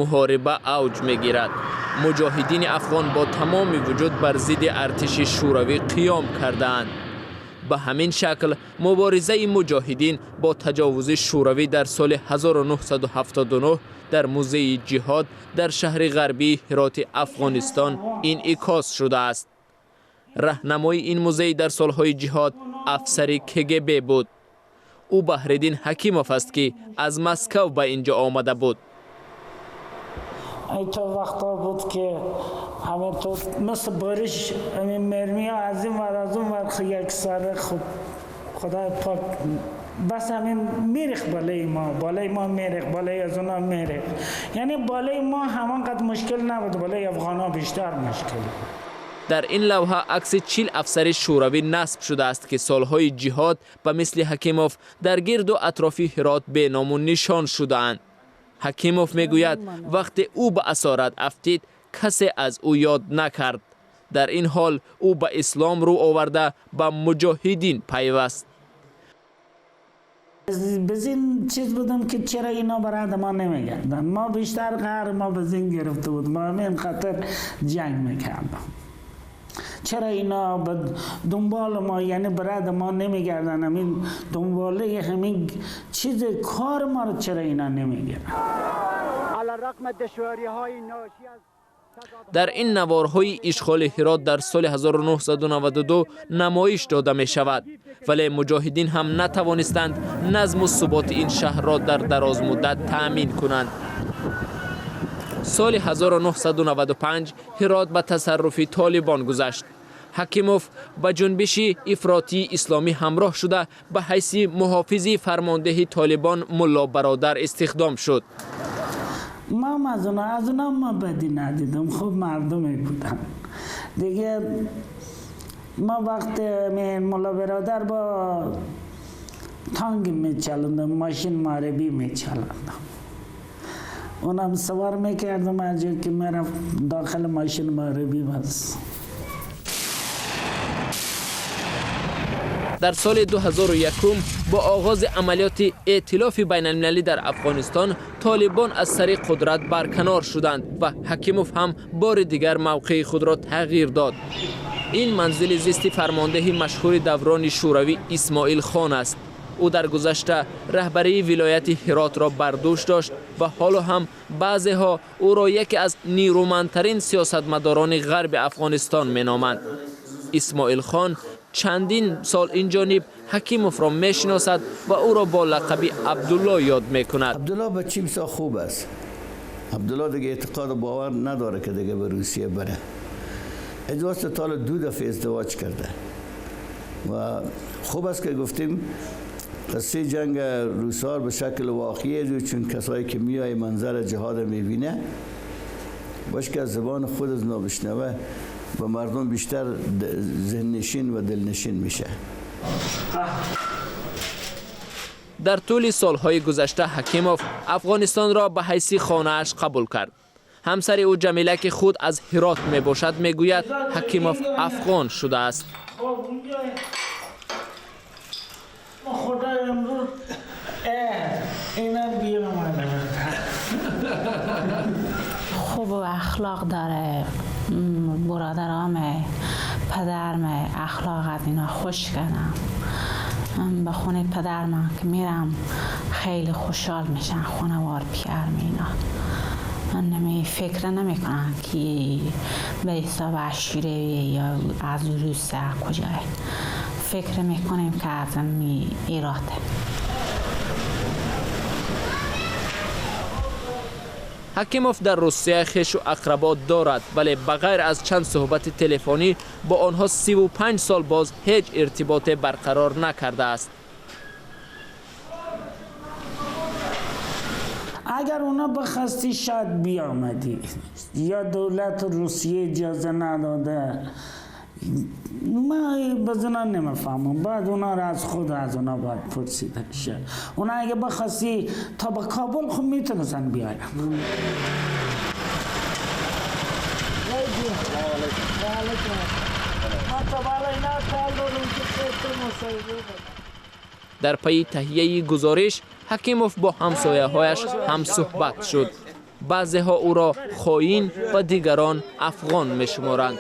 Муҳориба авҷ мегирад. Муҷоҳидини афғон бо тамоми вуҷуд бар зидди артиши шӯравӣ қиём кардаанд. Ба ҳамин шакл муборизаи муҷоҳидин бо таҷовузи шӯравӣ дар соли 1979 дар музеи ҷиҳод дар шаҳри ғарбии Ҳироти Афғонистон инъикос шудааст. Раҳнамои ин музей дар солҳои ҷиҳод афсари КГБ буд. Ӯ Баҳриддин Ҳакимов аст, ки аз Москав ба ин ҷо омада буд. То вақта буд, ки ҳамин то мисли бориш ҳамин мермия аз ин вар, аз он вар, як сара. Хуб, худои пок, бас ҳамин мерих балаи мо, балаи мо мерих, балаи аз اونا мерих. یعنی بالای ما همانقدر مشکل نبود، بالای افغان ها بیشتر مشکل. Дар ин лавҳа акси 40 афсари шӯравӣ насб шудааст, ки солҳои ҷиҳод ба мисли Ҳакимов дар гирду атрофи Ҳирот беному нишон шудаанд. Ҳакимов мегӯяд, вақте ӯ ба асорат афтид, касе аз ӯ ёд накард. Дар ин ҳол ӯ ба ислом рӯ оварда, ба муҷоҳидин пайваст. بزین چیز بودم که چرا اینا برای ما نمیگردن. ما بیشتر قهر ما بزین گرفته بود، ما همین خاطر جنگ میکردم. چرا اینا به دنبال ما، یعنی برای ما نمیگردن؟ همین دنباله همین چیز کار ما رو چرا اینا نمیگیرن؟ Дар ин наворҳои ишғоли Ҳирот дар соли 1992 намоиш дода мешавад, вале муҷоҳидин ҳам натавонистанд назму суботи ин шаҳрро дар дарозмуддат таъмин кунанд. Соли 1995 Ҳирот ба тасарруфи Толибон гузашт. Ҳакимов ба ҷунбиши ифротии исломӣ ҳамроҳ шуда, ба ҳайси муҳофизи фармондеҳи Толибон Мулло Бародар истихдом шуд. ما هم از اونا ما بدی ندیدم، خوب مردمی بودن دیگه. ما وقت ملا برادر با تانگ میچلندم، ماشین معربی میچلندم، اونم سوار میکردم، از که میرفت داخل ماشین معربی بس. Дар соли 2001 бо оғози амалиёти эътилофи байналмилалӣ дар Афғонистон Толибон аз сари қудрат барканор шуданд ва Ҳакимов ҳам бори дигар мавқеи худро тағйир дод. Ин манзили зисти фармондеҳи машҳури даврони шӯравӣ Исмоил Хон аст. Ӯ дар гузашта раҳбарии вилояти Ҳиротро бар дӯш дошт ва ҳоло ҳам баъзеҳо ӯро яке аз нирӯмандтарин сиёсатмадорони ғарби Афғонистон меноманд. Исмоил Хон чандин сол ин ҷониб Ҳакимовро мешиносад ва ӯро бо лақаби Абдулло ёд мекунад. Абдулло бача бисёр хуб аст. Абдулло دیگه اعتقاد و باور نداره که دیگه به روسیه بره. ازدواج تا دو دفعه ازدواج کرده و خوب است که گفتیم قصه جنگ روسار به شکل واقعی، چون کسایی که میای منظر جهاد میبینه باش که از زبان خود از نابشنوه به مردم بیشتر ذهنشین و دلنشین میشه. Дар тӯли солҳои гузашта Ҳакимов Афғонистонро ба ҳайси хонааш қабул кард. Ҳамсари ӯ Ҷамила, ки худ аз Ҳирот мебошад, мегӯяд, Ҳакимов афғон шудааст. خدا امروز اینم بیامده. خوب و اخلاق داره. برادرامه، پدرمه، اخلاق از اینا خوش کردم. به خونه پدر من که میرم خیلی خوشحال میشن، خانوار پیرم اینا. من نمی فکر نمیکنن که به حساب عشیره یا از روسه کجای، فکر میکنیم که از ایراته. Ҳакимов дар Русия хешу ақрабо дорад, вале ба ғайр аз чанд суҳбати телефонӣ бо онҳо 35 сол боз ҳеҷ иртиботе барқарор накардааст. اگر اونا بخواستی شاید بیامدی، یا دولت روسیه اجازه نداده، ما بزنان نمیفهمم. باید اونا رو از خود از اونا باید پرسیده شه. اونا اگه بخواستی تا به کابل خب میتونستن بیاین. Дар пайи таҳияи гузориш Ҳакимов бо ҳамсояҳояш ҳамсӯҳбат шуд. Баъзеҳо ӯро хоин ва дигарон афғон мешуморанд.